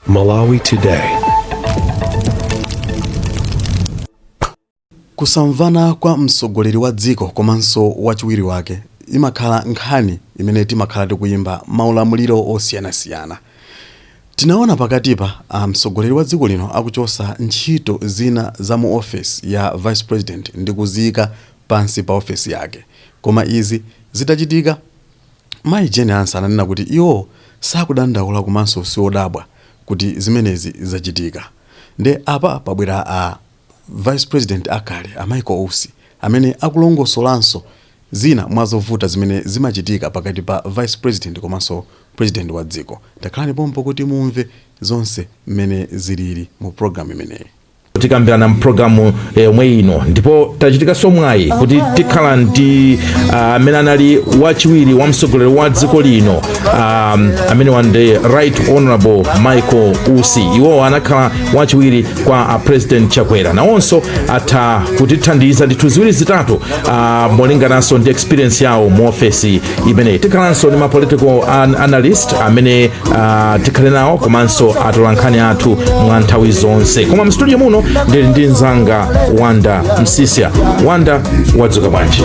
Malawi Today. Kusamvana kwa mtsogoleri wa dziko komanso wachiwiri wake imakhala nkhani imene timakhala tikuyimba maulamuliro osiyanasiyana. Tinaona pakatipa a mtsogoleri wa dziko lino akuchosa ntchito zina za mu ofesi ya Vice President ndi kuziyika pansi pa ofesi yake. Koma izi zitachitika, Mayi Jane Ansah ananena kuti iwo sakudandaula komanso siodabwa kuti zimenezi zachitika. Nde apa pabwera a Vice President akale a Michael Usi amene akulongosolanso zina mwa zovuta zimene zimachitika pakati pa Vice President komanso President wa dziko. Takhalani pompo kuti mumve zonse mmene zilili mu program imeneyi. Tikambirana mpulogalamu yomwe ino, ndipo tachitikanso mwayi kuti tikhala ndi amene anali wachiwiri wa mtsogoleri wa dziko lino, amenewa ndi Right Honorable Michael Usi. Iwowo anakhala wachiwiri kwa a President Chakwera. Nawonso atha kutithandiza ndithu ziwiri zitatu molingananso ndi experience yawo mu ofesi imeneyi. Tikhalanso ndi ma political analyst amene tikhale nawo komanso atolankhani athu mwa nthawi zonse. Koma mstudio muno ndili ndi mzanga Wanda Msisya. Wanda, wadzuka bwanji?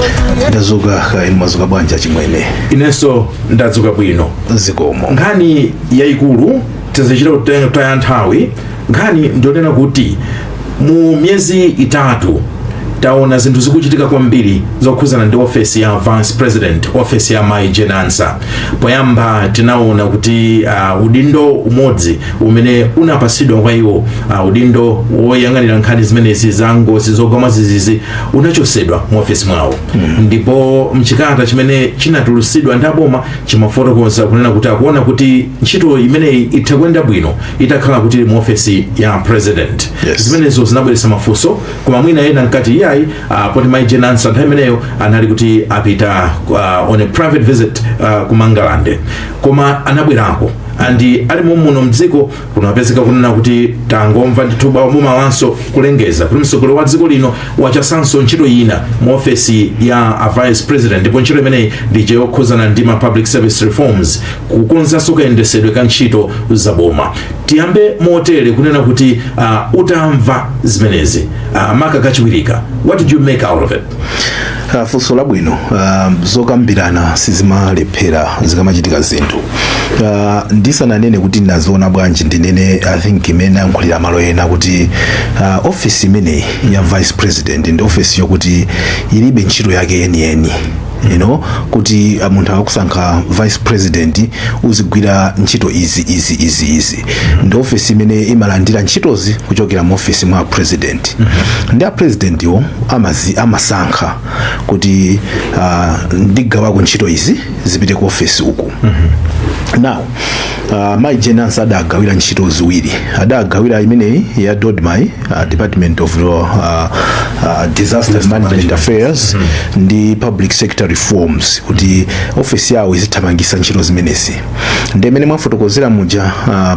Ndadzuka, kaya inu mwadzuka bwanji, achimwene? Inenso ndadzuka bwino. Zikomo. Nkhani yayikulu, tizichita kutaya nthawi, nkhani ndionena kuti mu miyezi 3 taona zinthu zikuchitika kwambiri zokhuzana ndi ofesi ya Vice President, ofesi ya Mayi Jane Ansah. Poyamba tinaona kuti udindo umodzi umene unapasidwa kwa iwo, udindo woyang'anira nkhani zimenezi za ngozi zogwa mwadzidzidzi, unachosedwa mu ofesi mwawo. Ndipo mchikalata chimene chinatulusidwa ndi aboma chimafotokoza kunena kuti akuona kuti ntchito imeneyi itha kuyenda bwino itakhala kuti ili mu ofesi ya President. Zimenezo zinabweretsa mafunso, koma mwina ena nkati iyayi, poti Mayi Jane Ansah nthawi imeneyo anali kuti apita on a private visit ku Mangalande, koma anabwerako and ali muno mdziko. Kunapezeka kunena kuti tangomva ndithu bomawanso kulengeza kuti mtsogoleri wa dziko lino wachosanso ntchito ina mu ofesi ya a Vice President, ndipo ntchito imeneyi ndi yokhuzana ndi ma public service reforms, kukonzanso kayendesedwe ka ntchito za boma. Tiyambe motere kunena kuti utamva zimenezi, maka kachiwirika, what did you make out of it? Funso labwino. Zokambirana sizimalephera zikamachitika zinthu. Ndisananene kuti ndinaziona bwanji, ndinene, I think imene ayankhulira malo ena kuti office imeneyi ya Vice President ndi office yokuti ilibe ntchito yake yeniyeni, kuti munthu akakusankha Vice President uzigwira ntchito izi, izi, izi, izi. Ndi office imene imalandira ntchitozi kuchokera mu office mwa President, ndi a President iwo amasankha kuti ndigawako ntchito izi zipite ku office uku. Now, Mayi Jane Ansah adagawira ntchito ziwiri. Adagawira imeneyi ya DoDMA, Department of Disaster Management Affairs, ndi Public Sector Reforms, kuti ofesi yawo izithamangisa ntchito zimenezi. Ndi imene mwafotokozera muja,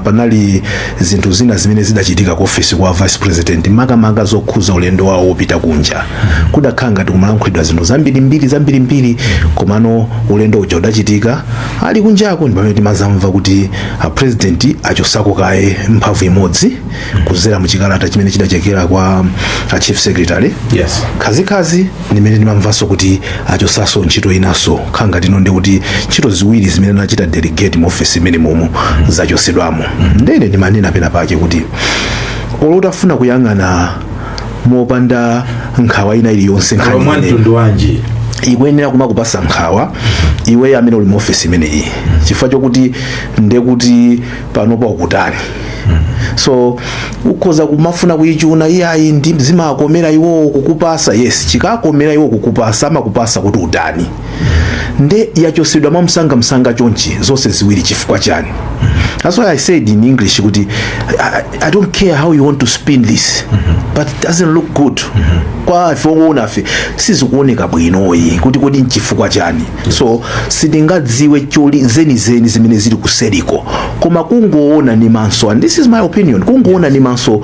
panali zinthu zina zimene zidachitika ku ofesi kwa Vice President, makamaka zokhuza ulendo wawo wopita kunja. Kudakhala ngati kumalankhulidwa zinthu zambirimbiri zambirimbiri, komano ulendo uja udachitika. Ali kunjako ndi pamene timazamva kuti a President achosako kaye mphamvu imodzi kuzera muchikalata chimene chidachokera kwa a Chief Secretary. Khazikhazi ndimene ndimamvanso kuti achosaso ntchito inanso, khala ngati ino ndi kuti ntchito ziwiri zimene anachita delegate mu office imene momo zachosedwamo. Ndene ndimanena pena pake kuti olo utafuna kuyang'ana mopanda nkhawa ina iliyonse, nkhani mwa imeneyi mtundu wanji ikuyenera kumakupasa nkhawa iwe amene uli mu office imeneyi, chifukwa chokuti ndekuti panopa ukutani? So ukhoza kumafuna kuyichuna, iyayi, ndi zimakomera iwowo kukupasa. Yes, chikakomera iwo kukupasa, amakupasa kuti utani? Nde yachosedwa mwamsangamsanga chonchi zonse ziwiri, chifukwa chani? That's why I said in English kuti I don't care how you want to spin this, but it doesn't look good kwa ife owona. Ife sizikuoneka bwinoyi kuti kodi nchifukwa chani. So sitingadziwe choli zenizeni zimene zili kuseriko, koma kungoona ni maso, and this is my opinion, kungoona ni maso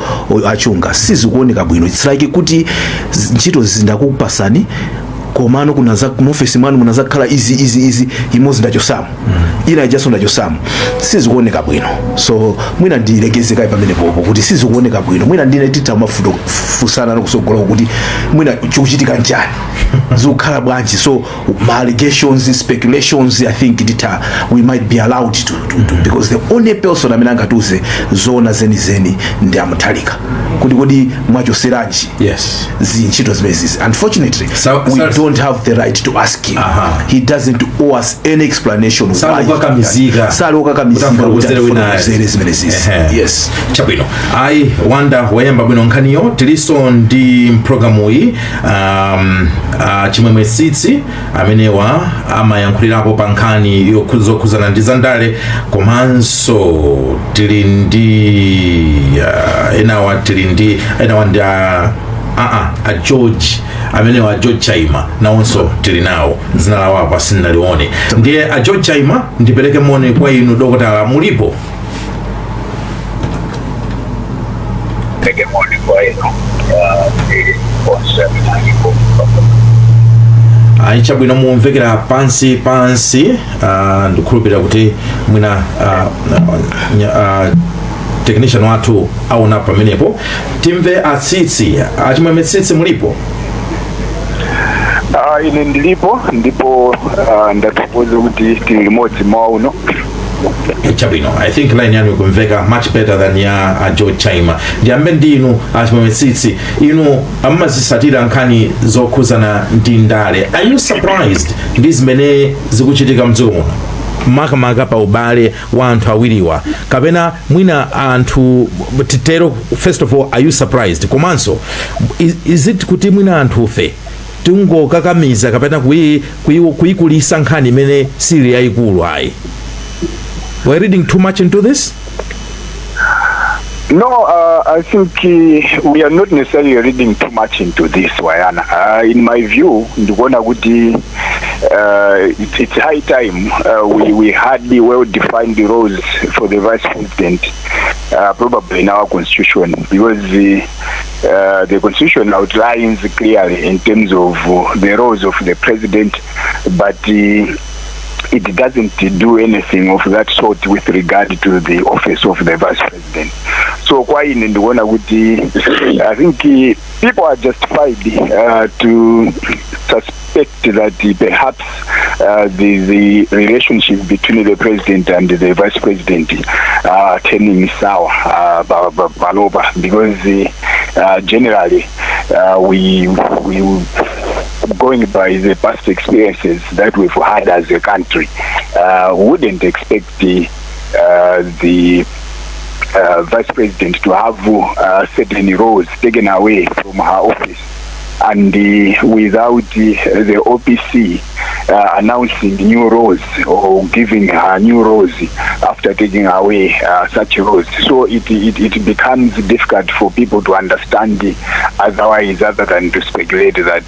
achunga, sizikuoneka bwino. It's like kuti ntchito zindakupasani. Komano kunaza muofesi mwanu munazakhala izi, izi, izi, imodzi ndachosamo, ina ijaso ndachosamo, sizikuoneka bwino. So mwina ndilekeze kayi pamene popo kuti sizikuoneka bwino. Mwina ndine titha mafuto fusana nokusogola kuti mwina chikuchitika njani, zikukhala bwanji. So ma allegations, speculations, I think titha, we might be allowed to because the only person amene angatiuze zoona zenizeni ndi a Mutharika, kuti kodi mwachoseranji zintchito zimenezi. Unfortunately, we don't have the right to ask him. He doesn't owe us any explanation. Sali why. kukakamizika. Sali wokakamizika kuti kuti afotokozere wina. atifotokozere zimenezisi. Yes. Chabwino, ayi, Wanda wayamba bwino nkhaniyo. Tilinso ndi mpulogalamuyi Chimwemwe Tsitsi, amenewa amayankhulirapo pa nkhani zokhuzana ndi zandale. Komanso tili ndi enawa, tili ndi enawa ndi a George, amenewa a George Chaima, nawonso tili nawo. Dzina lawo apo sindinalione. Ndiye a George Chaima, ndipereke moni kwa inu. Dokotala, mulipo? Take moni kwa inu ndi onse amene alipo. Ayi, chabwino, mumvekera pansi pansi. Ndikukhulupirira kuti mwina technician wathu aona pamenepo. Timve atsitsi, Achimwemwe Tsitsi, mulipo? Ine ndilipo, ndipo ndathokoza kuti tili limodzi mawa uno. Chabwino, I think line yanu ikumveka much better than ya a George Chaima. Ndiyambe ndi inu, Achimwemwe Tsitsi. Inu amazisatira nkhani zokhuzana ndi ndale. Are you surprised ndi zimene zikuchitika mdziko muno, makamaka pa ubale wa anthu awiriwa, kapena mwina anthu titero, first of all, are you surprised? Komanso is it kuti mwina anthufe tingokakamiza kapena kuyikulisa nkhani imene sili yayikulu ayi? We're reading too much into this? No, I think we are not necessarily reading too much into this, Wayana. In my view, ndikuona kuti it's high time we had the well-defined roles for the vice president, probably in our constitution, because the constitution outlines clearly in terms of the roles of the president, but it doesn't do anything of that sort with regard to the office of the vice president. So kwa ine ndikuona kuti I think people are justified to suspect that perhaps the relationship between the president and the vice president turning sour panopa, because generally we going by the past experiences that we've had as a country, wouldn't expect the vice president to have certain roles taken away from her office and without the OPC announcing new roles or giving her new roles after taking away such roles. So it becomes difficult for people to understand otherwise, other than to speculate that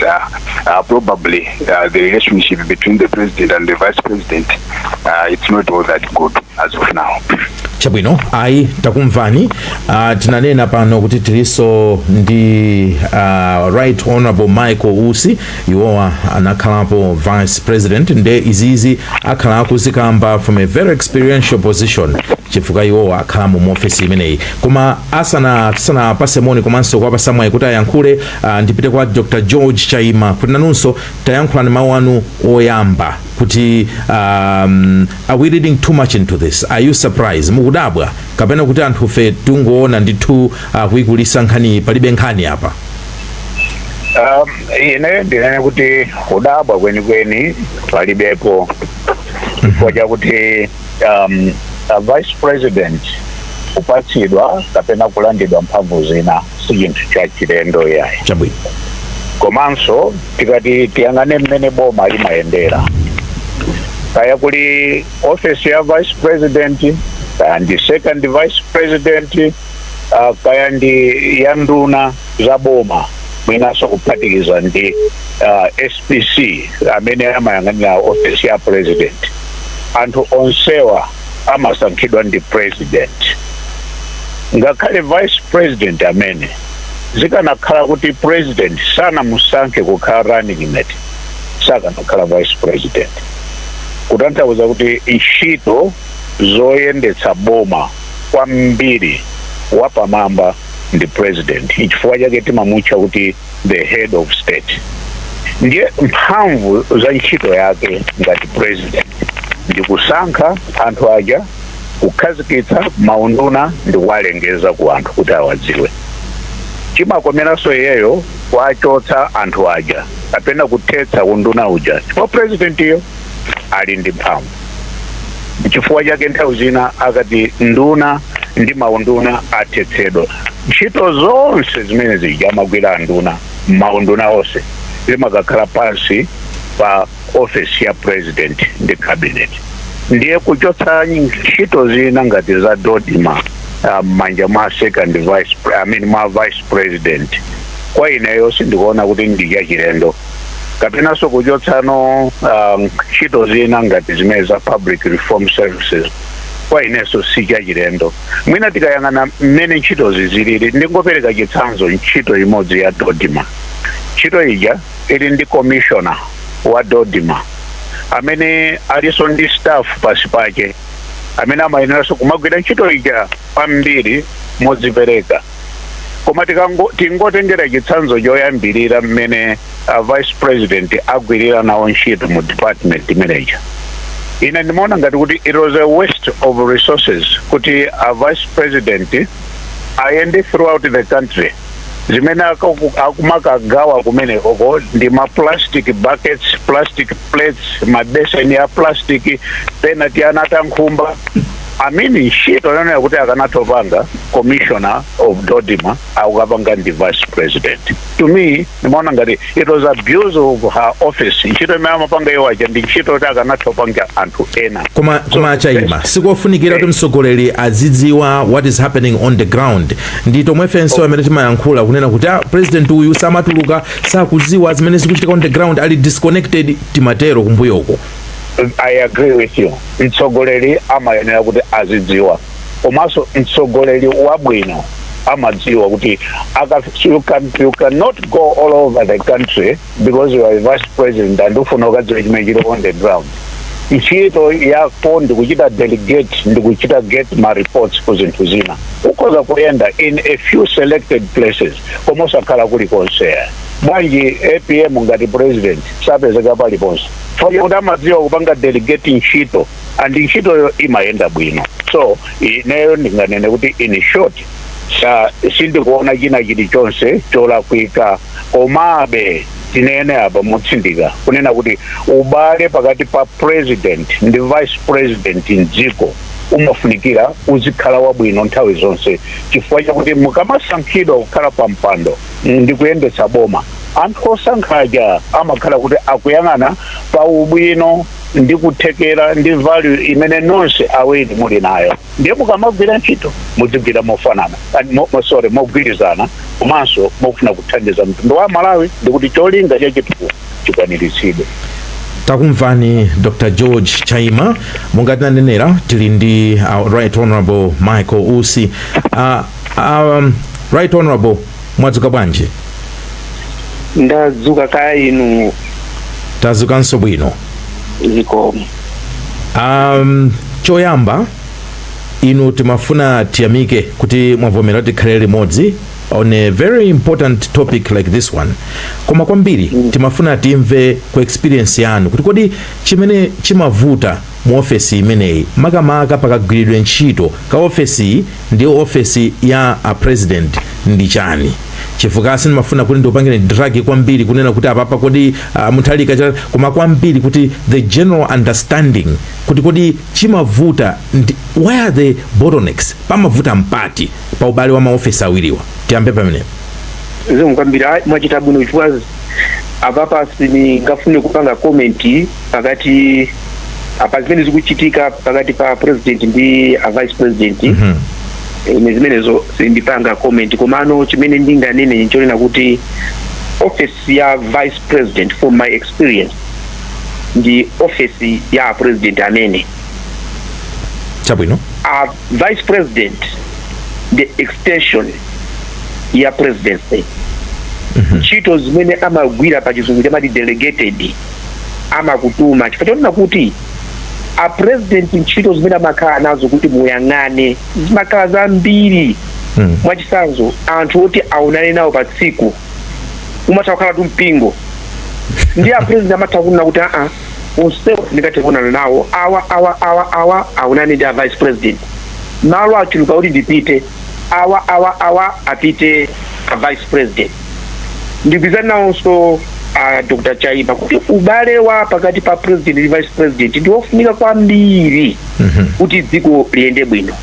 probably the relationship between the president and the vice president, it's not all that good as of now. Chabwino, ayi, takumvani. Tinanena pano kuti tilinso ndi Right Honorable Michael Usi. Iwowa anakhalapo vice president, nde izizi akhala akuzikamba from a very experiential position, chifukwa iwowa akhala mu ofesi imeneyi. Koma asana tisanapase moni komanso kuwapasa mwayi kuti ayankhule, ndipite kwa Dr George Chaima kuti nanunso tayankhulani mawu anu oyamba kuti are we reading too much into this? Are you surprised, mukudabwa, kapena kuti anthufe tingoona ndithu kuyikulisa nkhani, palibe nkhani apa? Ine ndinene kuti kudabwa kwenikweni palibepo, chifukwa chakuti a vice president kupatsidwa kapena kulandidwa mphamvu zina si chinthu cha chilendo yayi. Komanso tikati tiyang'ane mmene boma limayendera, kaya kuli office ya vice president, kaya ndi second vice president, kaya ndi ya nduna za boma, mwinanso kuphatikiza ndi SPC amene amayang'anira office ya president, anthu onsewa amasankhidwa ndi president. Ngakhale vice president amene zikanakhala kuti president sanamusankhe kukhala running mate. Sakanakhala vice president. Kutanthauza kuti ntchito zoyendetsa boma kwambiri wapamwamba ndi president. Chifukwa chake timamutcha kuti the head of state. Ndiye mphamvu za ntchito yake ngati president ndi kusankha anthu aja, kukhazikitsa maunduna ndi kuwalengeza ku anthu kuti awadziwe. Chimakomeranso iyeyo kuachotsa anthu aja kapena kuthetsa unduna uja, chifukwa president iyo ali ndi mphamvu. Chifukwa chake nthawi zina akati nduna ndi maunduna athetsedwa, ntchito zonse zimene zija amagwira anduna, maunduna onse, zimakakhala pansi pa office ya president ndi cabinet. Ndiye kuchotsa ntchito zina ngati za DoDMA m'manja mwa second vice, I mean, mwa vice president, kwa ineyo sindikuona kuti ndi chachilendo, kapenanso kuchotsano ntchito zina ngati zimene za Public Reform Services, kwa inenso si chachilendo. Mwina tikayang'ana mmene ntchitozi zilili, ndingopereka chitsanzo, ntchito imodzi ya DoDMA. Ntchito ija ili ndi commissioner wa DoDMA amene alinso ndi staff pasi pake amene amayeneranso kumagwira ntchito ija kwambiri modzipereka. Koma tingotengera chitsanzo choyambirira, mmene vice president agwirira nawo ntchito mu department manager, ine ndimaona ngati kuti it was a waste of resources kuti a vice president ayende throughout the country. Zimene akumakagawa kumenekoko ndi ma plastic buckets, plastic plates, mabeseni ya plastic, pena tiana tankhumba. I mean, ntchito yonena kuti akanatopanga commissioner of DoDMA, akukapanga ndi vice president. To me, ndimaona ngati it was abuse of her office. Ntchito imene amapanga iwo aja ndi ntchito yoti akanatopanga anthu ena. Koma achaima, sikofunikira kuti mtsogoleri azidziwa what is happening on the ground? Ndi tomwefenso amene timayankhula kunena kuti president uyu samatuluka, sakudziwa zimene zikuchitika on the ground, ali disconnected, timatero kumbuyoko. I agree with you. Mtsogoleri amayenera kuti azidziwa, komanso mtsogoleri wabwino amadziwa kuti you cannot go all over the country because you are a vice president and ufuna ukadziwa chimene chili on the ground. Ntchito yako ndikuchita delegate, ndikuchita get ma reports ku zinthu zina. Ukhoza kuyenda in a few selected places, koma usakhala kulikonse. Bwanji APM ngati president sapezeka paliponse? Chifukwa kuti amadziwa kupanga delegate ntchito, and ntchitoyo imayenda bwino. So ineyo ndinganene kuti, in short, sindikuona china chilichonse cholakwika. Komabe tinene apa motsindika kunena kuti ubale pakati pa president ndi vice president mdziko umafunikira uzikhala wabwino nthawi zonse, chifukwa chakuti mukamasankhidwa kukhala pa mpando ndi kuyendetsa boma, anthu osankhaja amakhala kuti akuyang'ana pa ubwino ndi kuthekera ndi value imene nonse awiri muli nayo. Ndiye mukamagwira ntchito, muzigwira mofanana, sorry, mogwirizana, komanso mofuna kuthandiza mtundu wa Malawi ndikuti cholinga chachitukuko chikwaniritsidwe. Takumvani, Dr George Chaima. Monga tinanenera, tili ndi Right Honorable Michael Usi. Right Honorable, mwadzuka bwanji? Ndadzuka, kaya inu? Tadzukanso bwino. Zikomo. Choyamba inu timafuna tiyamike kuti mwavomera kuti tikhale limodzi on a very important topic like this one. Koma kwambiri timafuna timve ku experience yanu kuti kodi chimene chimavuta mu ofesi imeneyi, makamaka pakagwiridwe ntchito ka ofesi ndi ofesi ya a president, ndi chani? Chifukwa sindimafuna kuti ndiupangire drag kwambiri kunena kuti apapa kodi Mutharika koma kwambiri kuti the general understanding kuti kodi chimavuta ndi where are the bottlenecks, pamavuta mpati pa ubale wa maofesi awiriwa? Tiyambe pamenepo. Zikomo kwambiri. Ayi, mwachita bwino, chifukwa apapa sindingafune kupanga comment pakati apa zimene zikuchitika pakati pa president ndi a vice president. Ine zimenezo sindipanga comment. Komano chimene ndinganene nchonena kuti office ya vice president, from my experience, ndi office ya president amene a vice president the extension ya presidency. Ntchito zimene amagwira, pa Chizungu chamati delegated. Amakutuma chifukwa chonena kuti a president ntchito zimene amakhala nazo kuti muyang'ane zimakhala zambiri. Mwachitsanzo, anthu oti aonane nawo pa tsiku umatha kukhala tu mpingo, ndi a president amatha kunena kuti, "Aa, onsewo ndingathe kuonana nawo, awa, awa, awa, awa aonane ndi a vice president. Malo achuluka kuti ndipite, awa, awa, awa apite a vice president." Ndigwizana nawonso Dr Chaima kuti ubale wa pakati pa president ndi vice president ndi wofunika kwambiri kuti dziko liyende bwino.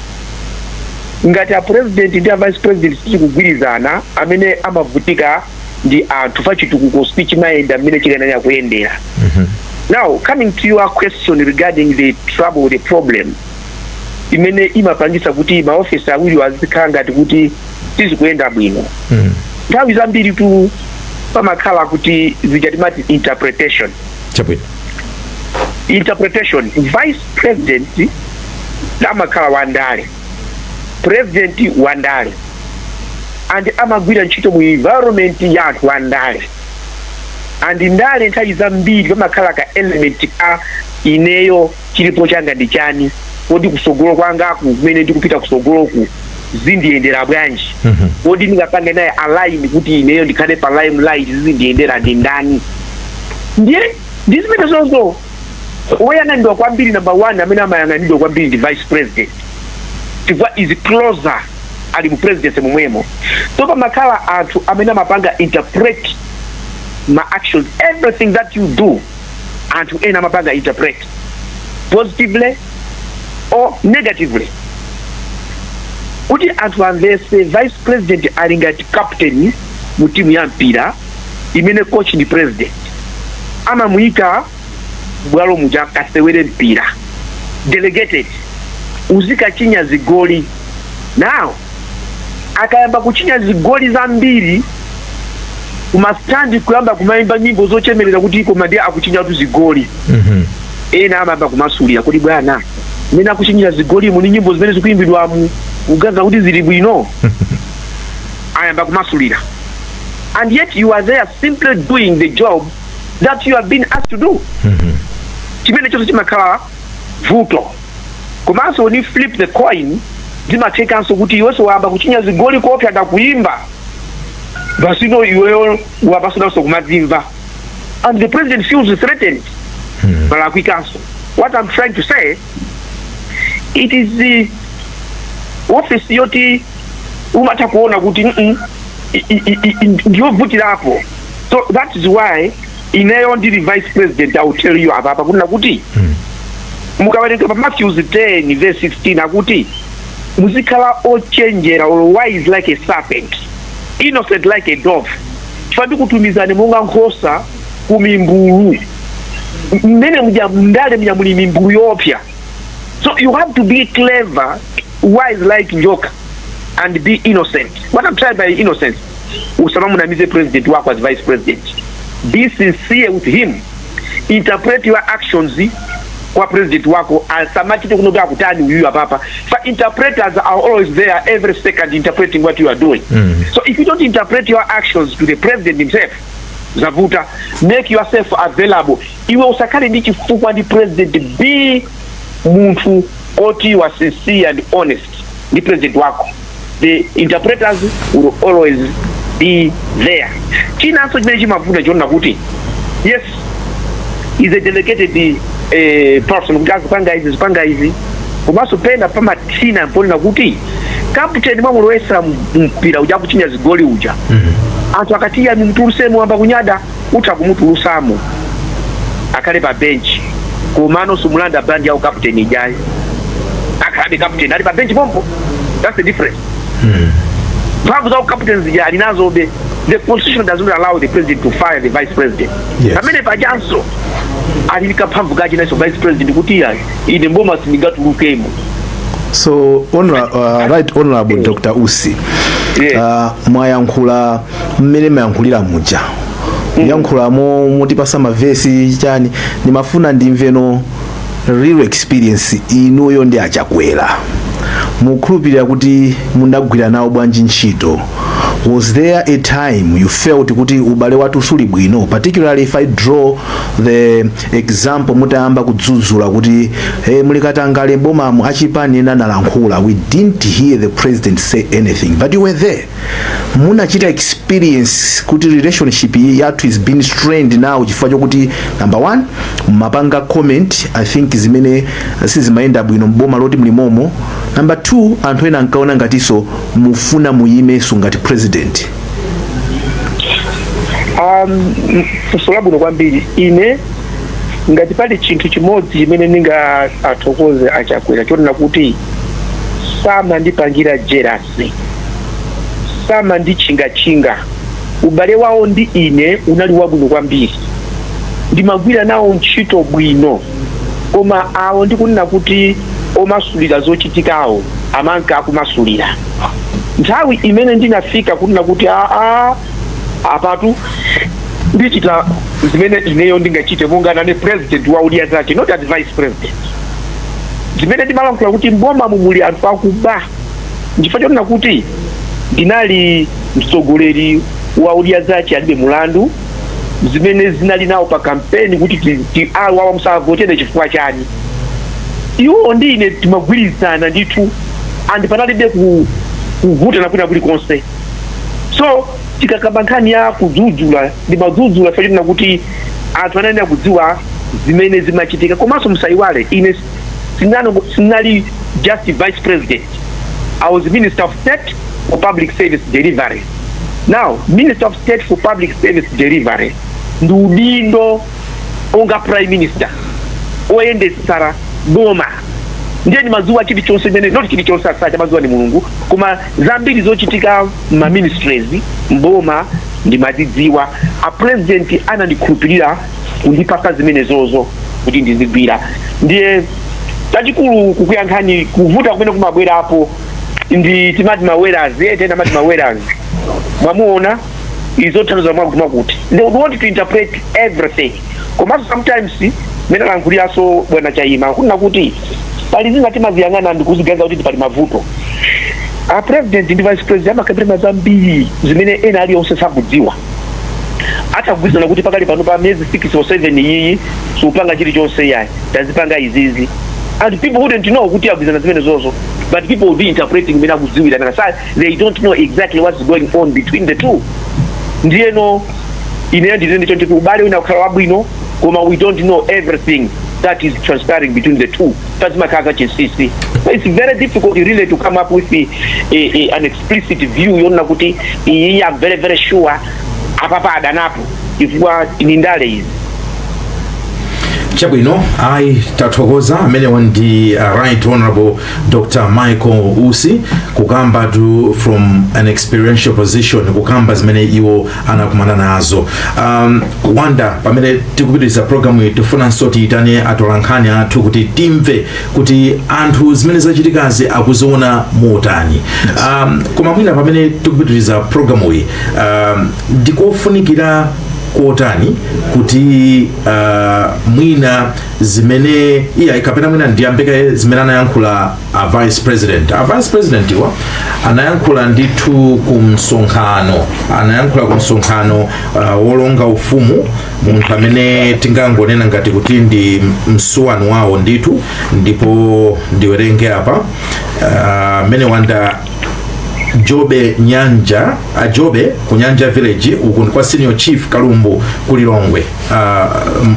Ngati a president ndi a vice president sitikugwirizana, amene amavutika ndi anthu, fa chitukuko sichimayenda mmene chikayenera kuyendera. Now, coming to your question regarding the trouble, the problem imene imapangisa kuti maofisi awiri azikhala ngati kuti sizikuyenda bwino, nthawi zambiri tu pamakhala kuti zija timati interpretation. Interpretation, vice president amakhala wandale, president wandale, and amagwira ntchito mu environment ya anthu wandale, and ndale nthawi zambiri pamakhala ka element ka ineyo chilipo changa ndi chani, kodi kusogolo kwangaku, kumene ndikupita kusogoloku, zindiyendera bwanji? Kodi ndingapange naye align kuti ineyo ndikhale pa limelight, zizindiyendera ndi ndani? Ndiye ndi zimene zonso woyang'anidwa kwambiri, number one amene amayang'anidwa kwambiri ndi vice president, chifukwa is closer, ali mu presidency momwemo. So pamakhala anthu amene amapanga interpret ma actions. Everything that you do, anthu ena amapanga interpret positively or negatively. Kuti anthu amvese, vice president ali ngati captain mu timu ya mpira imene coach ndi president. Amamuyika bwalo muja kasewere mpira, delegated, uzikachinya zigoli. Now akayamba kuchinya zigoli zambiri, kumastandi kuyamba kumayimba nyimbo zochemerera kuti koma ndiye akuchinyatu zigoli. Ena amayamba kumasulira kuti, "Bwana, mmene akuchinyira zigoli mu ni nyimbo zimene zikuyimbidwamu, kugaza kuti zili bwino?" Ayamba kumasulira, and yet you are there simply doing the job that you have been asked to do. Chimene chonse chimakhala vuto. Komanso when you flip the coin, zimathekanso kuti iwenso wayamba kuchinya zigoli kopya ndakuyimba basino, iweyo wapasunanso kumadzimva, and the president feels threatened, malakwikanso. What I'm trying to say, it is the office yoti umatha kuona kuti ndiyovutirapo. So that is why ineyo ndili vice president, I will tell you apapa kunena kuti mukawerenga pa Matthews 10 verse 16, akuti muzikhala ochenjera or wise like a serpent, innocent like a dove, chifukwa ndikutumizani monga nkhosa ku mimbulu. Mmene muja ndale muja muli mimbulu yoopsa, so you have to be clever, wise like njoka and be innocent. What I'm trying by innocence, usamamunamize president wako as vice president. Be sincere with him. Interpret your actions kwa president wako, asamachite kuno kuti akutani uyuyu apapa. Fa interpreters are always there every second interpreting what you are doing. So if you don't interpret your actions to the president himself, zavuta. Make yourself available. Iwe usakhale ndi chifukwa ndi president. Be munthu oti you are sincere and honest ndi president wako, the interpreters will always be there. Chinanso chimene chimavuta chiona kuti yes, is a delegated person kuti azipanga izi, zipanga izi, komanso pena pamathina mponena kuti captain mwamulowesa mpira uja, kuchinya zigoli uja, anthu akati ya mumtulusemo, wamba kunyada, utha kumutulusamo akhale pa bench, komano sumulanda band yawo captain ijayi, akhalabe captain ali pa bench pompo. That's the difference. Mphamvu za captain zija ali nazobe. The constitution does not allow the president to fire the vice president. Pamene pajanso ali kamphamvu kachinanso vice president kuti iya, ine mboma sindingatulukemo. So right honorable Dr Usi, mwayankhula mmene mayankhulira muja, kuyankhulamo mutipasa mavesi chani. Ndimafuna ndimveno real experience, inuyo ndi Achakwera, mukhulupirira kuti munagwira nawo bwanji ntchito? Was there a time you felt kuti ubale wathu suli bwino, particularly if I draw the example mutayamba kudzudzula kuti, "Hey, muli katangale bomamu," achipani ena analankhula? We didn't hear the president say anything, but you were there. Munachita experience kuti relationship yathu is being strained now chifukwa chokuti, number one, mapanga comment, I think, zimene sizimayenda bwino mboma loti mlimomo? Number two, anthu ena ankaona ngatinso mufuna muyimenso ngati president. Funso labwino kwambiri. Ine ngati pali chinthu chimodzi chimene ndinga athokoze aChakwera, chonena kuti samandipangira jealousy, samandichingatchinga. Ubale wawo ndi ine unali wabwino kwambiri, ndimagwira nawo ntchito bwino. Koma awo ndikunena kuti omasulira zochitikawo amanka akumasulira. Nthawi imene ndinafika kunena kuti aa, apatu ndichita zimene ineyo ndingachite monga nane president wa Odya Zake, not as vice president, zimene ndimalankhula kuti mboma muli anthu akuba, nchifukwa chonena kuti ndinali mtsogoleri wa Odya Zake Alibe Mulandu, zimene zinali nawo pa kampeni kuti awa musavotere chifukwa chani. Iwo ndi ine timagwirizana ndithu and panalibe kuvutana kwina kulikonse. So tikakamba nkhani ya kudzudzula, ndimadzudzula chifukwa kuti anthu anayenera kudziwa zimene zimachitika. Komanso musayiwale, ine sinali just vice president, I was Minister of State for Public Service Delivery. Now, Minister of State for Public Service Delivery ndi udindo onga prime minister oyendesera boma. Ndiye ndimadziwa chilichonse imene, not chilichonse, asacha madziwa ni Mulungu, koma zambiri zochitika ma ministries mboma ndimazidziwa. A president anandikhulupirira kundipasa zimenezozo kuti ndizigwira. Ndiye chachikulu kukuyankhani, kuvuta kumene kumabwerapo ndi timati mawerazi, tena amati mawerazi, mwamuona izothandiza mwakuti mwakuti they would want to interpret everything. Komanso sometimes mene alankhuliraso bwana Chaima kunena kuti pali zina timaziyang'ana ndikuziganiza kuti pali mavuto. A president ndi vice president amakambirana zambiri zimene ena aliyonse sakudziwa. Atagwirizana kuti pakali pano pa miyezi 6 or 7 iyi supanga chilichonse, yayi, tazipanga izizi, and people wouldn't know kuti agwirizana zimene zozo, but people will be interpreting mene akudziwira nanga sa they don't know exactly what's going on between the two. Ndiyeno ineyo ndine ndicho nditi ubale wina kukhala wabwino, koma we don't know everything that is transpiring between the two. Pazimakhala chinsinsi. So it's very difficult really to come up with an explicit view yonena kuti iyi, I'm very very sure apapa adanapo, chifukwa ni ndale izi. Chabwino, ayi, tathokoza. Amenewa ndi Right Honorable Dr Michael Usi, kukamba tu from an experiential position, kukamba zimene iwo anakumana nazo. Wanda, pamene tikupitiriza programu iyi, tifunanso tiyitane atolankhani athu kuti timve kuti anthu zimene zachitikazi akuziona motani. Koma mwina pamene tikupitiriza programu iyi, ndikofunikira kotani kuti mwina zimene iya, kapena mwina ndiyambeke zimene anayankhula a vice president. A vice president iwa anayankhula ndithu ku msonkhano, anayankhula ku msonkhano wolonga ufumu, munthu amene tingangonena ngati kuti ndi msuwani wawo ndithu. Ndipo ndiwerenge apa, amene wanda Jobe Nyanja, a Jobe ku Nyanja Village, uku ndi kwa Senior Chief Kalumbu ku Lilongwe,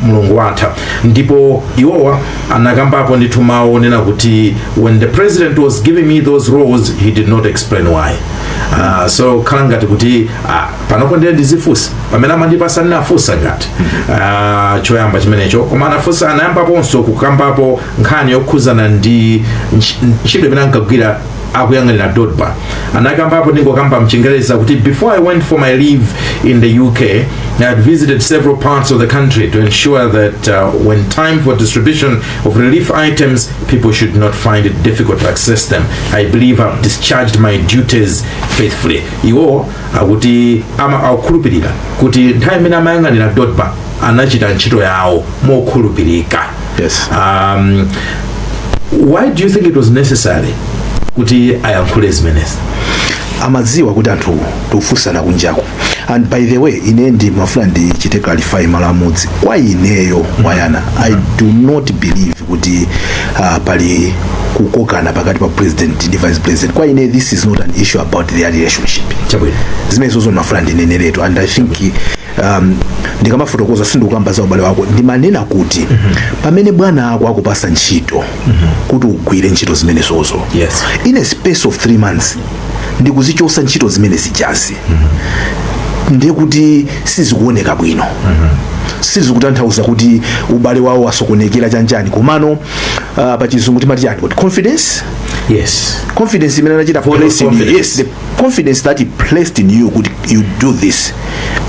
mlungu watha. Ndipo iwowa anakambapo ndithu mawu onena kuti, "When the president was giving me those roles, he did not explain why." So khala ngati kuti panopo ndiye ndizifunsa, pamene amandipasa ndinafunsa ngati choyamba chimenecho. Koma anafunsa, anayambaponso kukambapo nkhani yokhuzana ndi ntchito imene ankagwira akuyang'anira DoDMA. Anakambapo, ndingokamba mchingereza kuti, "Before I went for my leave in the UK, I had visited several parts of the country to ensure that when time for distribution of relief items, people should not find it difficult to access them. I believe I've discharged my duties faithfully." Iwo akuti ama akukhulupirira kuti nthawi imene amayang'anira DoDMA anachita ntchito yawo mokhulupirika. Why do you think it was necessary kuti ayankhule zimenezi? Amadziwa kuti anthu tikufunsana kunjaku. And by the way, ine ndimafuna ndichite clarify malo amodzi. Kwa ineyo, Wayana, I do not believe kuti pali kukokana pakati pa president ndi vice president. Kwa ine, this is not an issue about their relationship. Zimenezozo ndimafuna ndineneretu. And I think ndikamafotokoza, sindikukamba za ubale wako. Ndimanena kuti pamene bwana ako akupasa ntchito kuti ugwire ntchito zimenezozo, in a space of 3 months ndikuzichosa ntchito zimene zijazi, ndiye kuti sizikuoneka bwino. Sizikutanthauza kuti ubale wawo wasokonekera chanjani, komano pachizungu timati chani kuti confidence? Confidence imene anachita Vote of place in you. confidence. Yes, the confidence that he placed in you kuti you do this,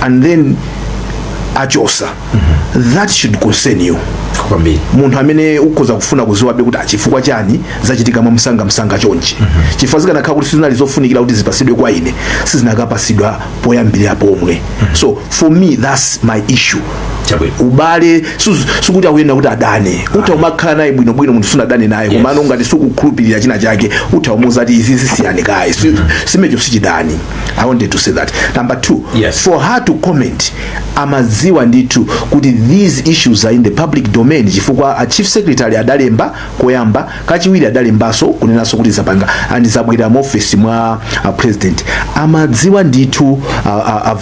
and then achosa, that should concern you. Munthu amene ukhoza kufuna kuziwabe kuti achifukwa chani zachitika mwa msanga chonchi, chifukwa zikanakhala kuti sizinali zofunikira kuti zipasidwe kwa ine, sizinakapasidwa poyambirira pomwe. So for me, that's my issue. Ubale sikuti akuyenda kuti adane. Utha umakhala naye bwinobwino munthu, sunadane naye. Komano ngati sukukhulupirira china chake, utha umuza kuti izi zisiyane kaye. Simecho sichidani. I wanted to say that. Number two, for her to comment, amadziwa ndithu kuti these issues are in the public domain, chifukwa a chief secretary adalemba koyamba, kachiwiri adalembanso kunenanso kuti zapanga and zabwera mu office mwa president. Amadziwa ndithu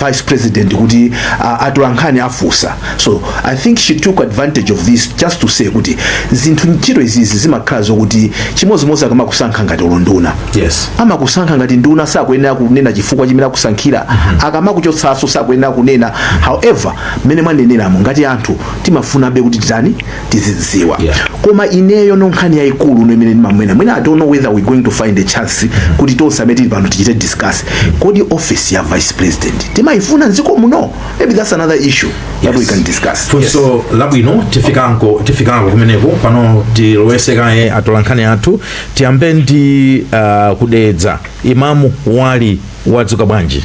vice president kuti atolankhani afusa. So I think she took advantage of this just to say kuti zinthu, ntchito izizi zimakhala zokuti chimodzimodzi akamakusankha ngati ulo nduna, amakusankha ngati nduna, sakuyenera kunena chifukwa chimene akusankhira. Akamakuchotsanso, sakuyenera kunena. However, mmene mwaneneramo, ngati anthu timafunabe kuti titani, tizidziwa. Koma ineyo no, nkhani yayikulu no imene ndimamwena mwina, I don't know whether we're going to find a chance kuti tonse amene tili pano tichite discuss: kodi office ya vice president timayifuna mdziko muno? Maybe that's another issue that we can discuss. Funso labwino. Tifikanko kumeneko. Pano tilowese kaye atolankhani athu. Tiyambe ndi kudedza. Imamu Wali, wadzuka bwanji?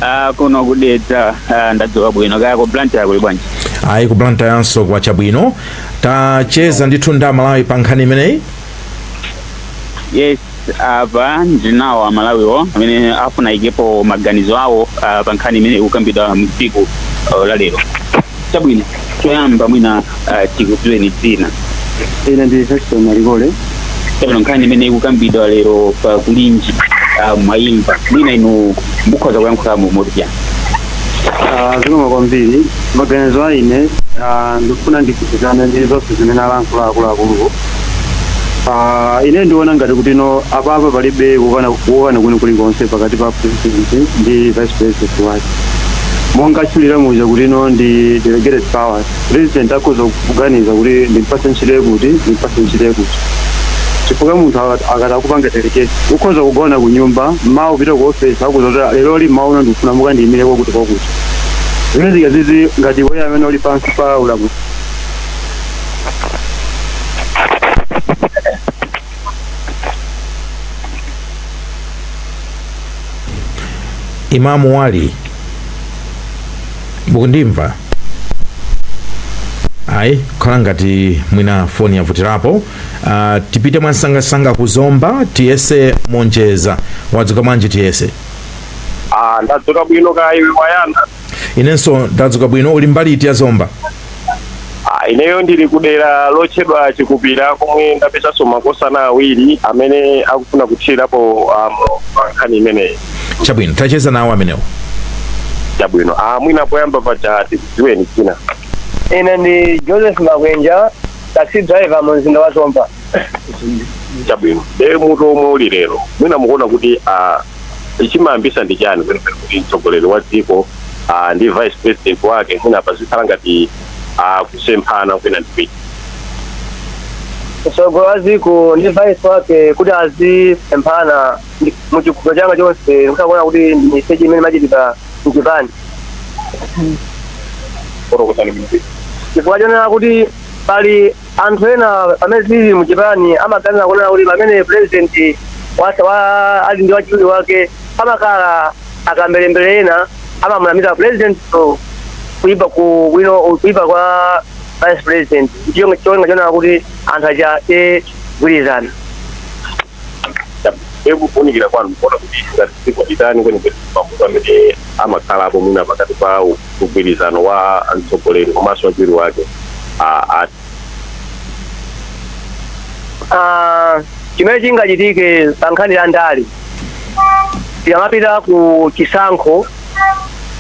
Ah, kuno kudedza ndadzuka bwino. Kaya ku Blantyre kuli bwanji? Ayi, ku Blantyre kwachabwino. Tacheza ndithu ndi Amalawi pa nkhani imeneyi. Yes, apa ndinawo Amalawiwo amene afuna ikepo maganizo awo pa nkhani imene ikukambidwa mtsiku la lero. Chabwino, choyamba mwina tikudziweni dzina. Ine ndi Feston Malikole. Chabwino, nkhani imene ikukambidwa lero pa Kulinji mwayimva. Mwina inu mukhoza kuyankhulamo motiyani? Zikomo kwambiri. Maganizo a ine, ndikufuna ndipikisane ndi zonse zimene alankhula akuluakuluwo. Ine ndiona ngati kuti no, apapa palibe kukana kuni kulikonse pakati pa president ndi vice president wake. Monga atchulira muja kuti no, ndi delegated powers, president akhoza kuganiza kuti ndimpase ntchito yakuti, ndimpase ntchito yakuti, chifukwa munthu akati akupanga delegate, ukhoza kugona ku nyumba, mmawa upita ku office, akuza kuti lero li mmawa uno ndikufuna mukandiyimire kwakuti kwakuti. Zimene zikazizi ngati weyo amene uli pansi pa ulamuliro. Imamu Wali, mukundimva? Ayi, kukhala ngati mwina foni yavutirapo. Tipite mwansangasanga kuzomba, tiyese Monjeza. Wadzuka bwanji, tiyese? Ah, ndadzuka bwino. Kaya iwe, Wayana? Inenso ndadzuka bwino. Uli mbali iti ya Zomba? Ah, ineyo ndili kudera lotchedwa Chikupira, komwe ndapezanso makosana awiri amene akufuna kuthirirapo pa nkhani imeneyi. Chabwino, tacheza nawo amenewo. Chabwino. Ah, mwina poyamba paja tikudziweni dzina. Ine ndi Joseph Makwenja, taxi driver mu mzinda wa Zomba. Chabwino. De mutu omwe uli lero, mwina mukuona kuti chimayambisa ndi chani kwenikweni kuti mtsogoleri wa dziko ndi vice president wake mwina pazikhala ngati kusemphana kwina ndi kwina? Mtsogoleri wa dziko ndi vice wake kuti azisemphana, muchikhulupiriro changa chonse ndikuona kuti ndi miseche imene imachitika mchipani. Fotokozani bwino. Chifukwa chonena kuti pali anthu ena pamene zili muchipani amaganiza kunena kuti pamene president wa ali ndi wachiwiri wake, pamakhala akamberembere ena amamunamiza president, so kuipa ku bwino kuipa kwa vice president, chonga chonena kuti anthu aja gwirizana. Ekufunikira kwanu kuona kuti ngati dziko litani kwenikweni mavuto amene amakhalapo mwina pakati pa mgwirizano wa mtsogoleri komanso wachiwiri wake Chimene chingachitike pa nkhani ya ndale, tikamapita ku chisankho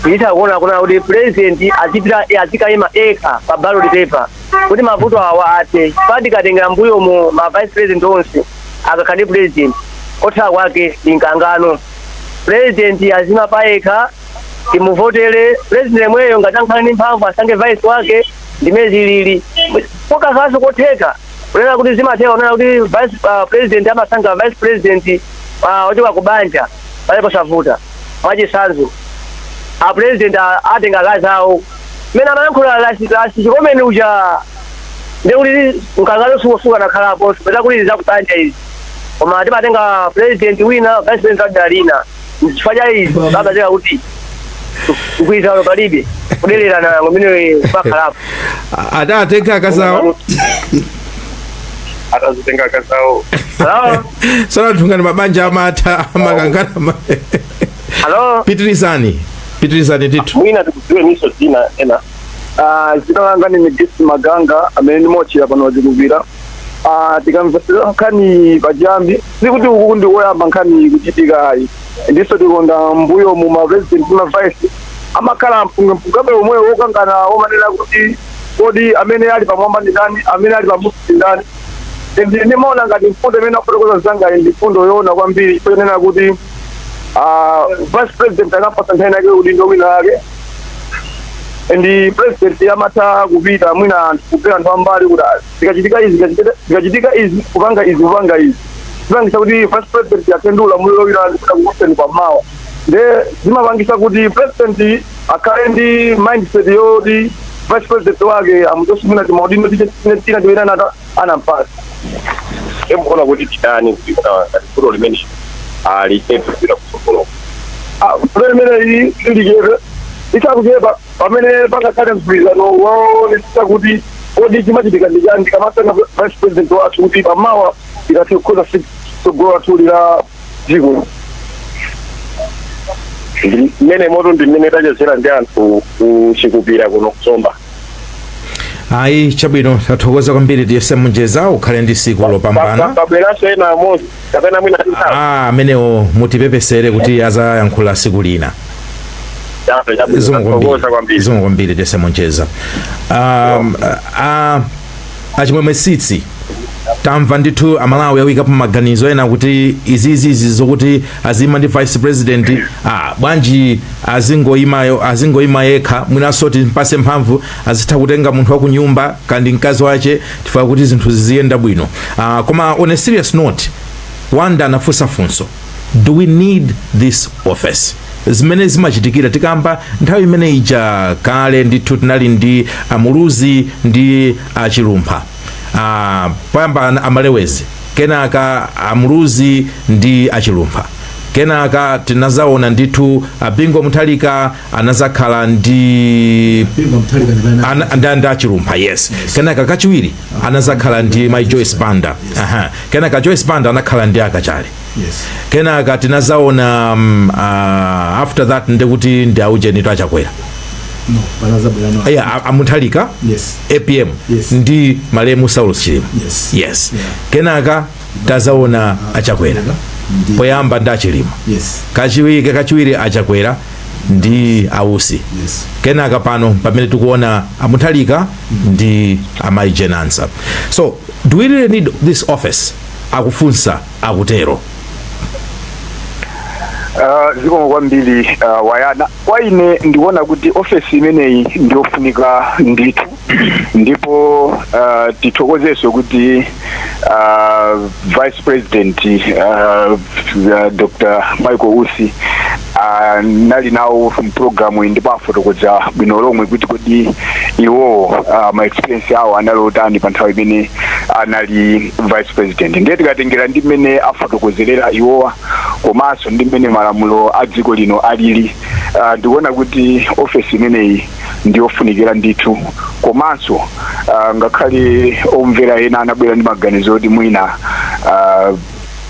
tichita kuona kuna kuti president azipita azikayima ekha pa ballot paper kuti mavuto awa athe. Pa tikatengera mbuyo mu ma vice president onse akakhala ndi president, kotha kwake ndi mkangano. President azima pa yekha, timuvotere president yemweyo. Ngati ankhale ndi mphamvu, asankhe vice wake. Ndimene zilili kokakhalanso kotheka kunena kuti zimatheka kunena kuti vice president amasankha vice president ochoka ku banja pale posavuta. Mwachitsanzo, a president atenga akazi awo mmene amayankhula lasi chikomeni uja, ndekuti mkangano sukosuka nakhalapo peza kuti zakubanja izi, koma timatenga president wina, vice president wadala lina. Chifukwa cha izi papazeka kuti mgwirizano palibe, kudererana kumene pakhalapo. Adatenga akazawo. Atazitenga akazawo. Hello? Sanatungani mabanja amatha amakangana. Hello? Pitirizani, pitirizani ndithu. Mwina tikudziwe niso dzina ena. Dzina langa ni Megisi Maganga amene ndimochera pano wazikuvira. Tikamvesera nkhani pachiyambi, sikuti uku ndi woyamba nkhani kuchitika ayi. Ndiso tikonda mbuyo mu ma president ndi ma vice amakhala mpungampungabe omwe wokangana, womanena kuti kodi amene ali pamwamba ndi ndani, amene ali pamusi ndi ndani. Ndi ndimaona ngati mfundo imene afotokoza zangayi ndi mfundo yoona kwambiri, chifukwa kuti vice president akapasa nthawi yake udindo wina wake ndi president amatha kupita mwina anthu kupera anthu ambali kuti zikachitika izi, zikachitika izi, kupanga izi, kupanga izi, zipangisa kuti vice president akhale ndi ulamuliro wina ndikuda kukuseni pamawa. Nde zimapangisa kuti president akhale ndi mindset yoti vice president wake amuchosumina timaudindo tina timene anampasa. Emukuona kuti titani kuti ngati vuto limene lichepe kupita kutsogolo? Vuto limene lilichepe, lisakuchepa pamene pangakhale mgwirizano woonetsetsa kuti kodi chimachitika ndi chani tikamasanga vice president wathu, kuti pamawa tikathe kukhoza tsogolo lathu la dziko. Mmene moto ndi mmene tachezera ndi anthu kuchikupira kuno kusomba. Ayi, chabwino, tathokoza kwambiri tiyese munjeza, ukhale ndi siku lopambana. Pabweranso ena amodzi kapena mwina? Ah, amenewo mutipepesere kuti azayankhula siku lina. Tathokoza kwambiri. Zikomo kwambiri tiyese munjeza. Achimwemwe sitsi, tamva ndithu Amalawi awikapo maganizo ena kuti izizizi zokuti azima ndi vice president, bwanji azingoyimayo, azingoyima yekha? Mwinanso timpase mphamvu, azitha kutenga munthu wa kunyumba kandi mkazi wache, tifuna kuti zinthu ziziyenda bwino. Koma on a serious note, Wanda anafunsa funso: do we need this office? Zimene zimachitikira tikamba nthawi imene ija kale ndithu tinali ndi Amuluzi ndi Achilumpha, poyamba Amalewezi, kenaka Amuluzi ndi Achilumpha, kenaka tinazaona ndithu Abingo Muthalika anazakhala ndi ndi Achilumpha, yes. Kenaka kachiwiri anazakhala ndi mai Joyce Banda. Aha. Kenaka Joyce Banda anakhala ndi Akachale. Kenaka tinazaona after that ndekuti ndi aujenito Achakwera. No, panazabwera yeah, Amuthalika. APM. Ndi malemu Saulos Chilima. Yes. Kenaka tazaona Achakwera. Poyamba ndi Achilima. Kachiwiri, kachiwiri Achakwera ndi Ausi. Kenaka pano pamene tikuona Amuthalika ndi amayi Jane Ansah. So do we really need this office? Akufunsa akutero. Zikomo kwambiri Wayana. Kwa ine ndikuona kuti ofesi imeneyi ndiyofunika ndithu, ndipo tithokozenso kuti vice president Dr Michael Usi nali nawo mpulogalamu iyi, ndipo afotokoza bwino lomwe kuti kodi iwowo ma experience awo anali otani pa nthawi imene anali vice president. Ndiye tikatengera ndi mmene afotokozerera iwowa komanso ndi mmene malamulo a dziko lino alili, ndikuona kuti ofesi imeneyi ndiyofunikira ndithu. Komanso ngakhale omvera ena anabwera ndi maganizo oti mwina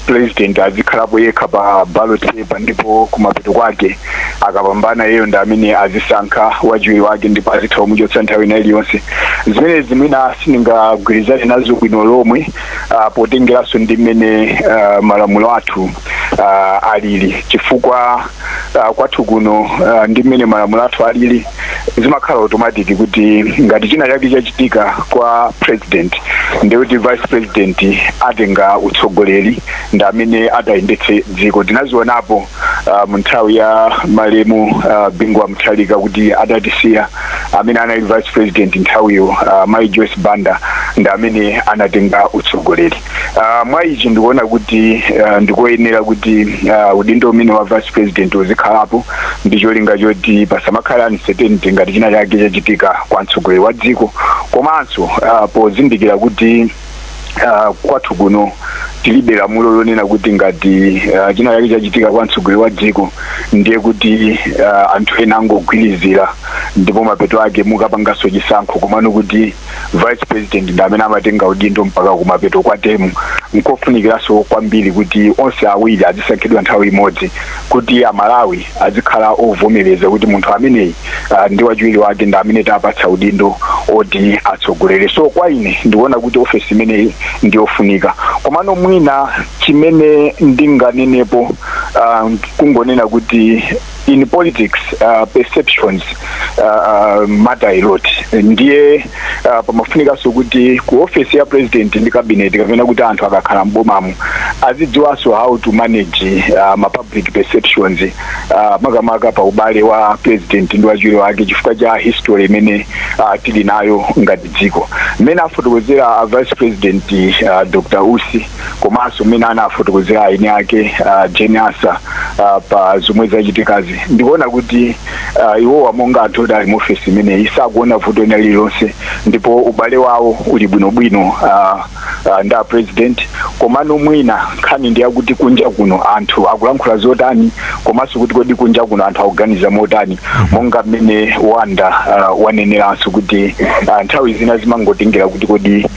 President azikhalapo yekha pa ballot paper, ndipo kumapeto kwake akapambana iyeyo ndi amene azisankha wachiwiri wake ndipo azitha kumuchotsa nthawi ina iliyonse. Zimenezi mwina sindingagwirizane nazo bwino lomwe, potengeranso ndi mmene malamulo athu alili, chifukwa kwathu kuno, ndi mmene malamulo athu alili, zimakhala automatic kuti ngati china chake chachitika kwa president, ndikuti vice president atenga utsogoleri, ndi amene atayendetse dziko. Tinazionapo mu nthawi ya malemu Bingu wa Mutharika kuti atatisiya, amene anali vice president nthawiyo, Mai Joyce Banda, ndi amene anatenga utsogoleri. Mwa ichi ndikuona kuti ndikoyenera kuti udindo umene wa vice president uzikhalapo ndi cholinga choti pasamakhala uncertainty ngati china chake chachitika kwa mtsogoleri wa dziko, komanso pozindikira kuti kwathu kuno tilibe lamulo lonena kuti ngati china chake chachitika kwa mtsogoleri wa dziko, ndiye kuti anthu ena angogwirizira ndipo mapeto ake mukapanganso chisankho, komano kuti vice president ndi amene amatenga udindo mpaka kumapeto kwa term. Nkofunikiranso kwambiri kuti onse awiri azisankhidwa nthawi imodzi, kuti Amalawi azikhala ovomereza kuti munthu ameneyi ndi wachiwiri wake ndi amene tapatsa udindo oti atsogolere. So kwa ine ndikuona kuti ofesi imeneyi ndiyofunika, komano mwina chimene ndinganenepo, kungonena kuti in politics perceptions matter a lot. Ndiye pamafunikanso kuti ku office ya president ndi cabinet, kapena kuti anthu akakhala mbomamo, azidziwanso how to manage ma public perceptions, makamaka pa ubale wa president ndi wachiwiri wake, chifukwa cha history imene tili nayo ngati dziko. Mmene afotokozera a vice president, Dr Usi, komanso mmene anafotokozera aini ake, Jane Ansah, pa zomwe zachitikazi, ndikuona kuti iwowa monga anthu oti ali mu ofesi imeneyi sakuona vuto lina lililonse, ndipo ubale wawo uli bwinobwino ndi a president. Komano mwina nkhani ndi yakuti kunja kuno anthu akulankhula zotani, komanso kuti kodi kunja kuno anthu akuganiza motani, monga mmene Wanda waneneranso kuti nthawi zina zimangotengera kuti kodi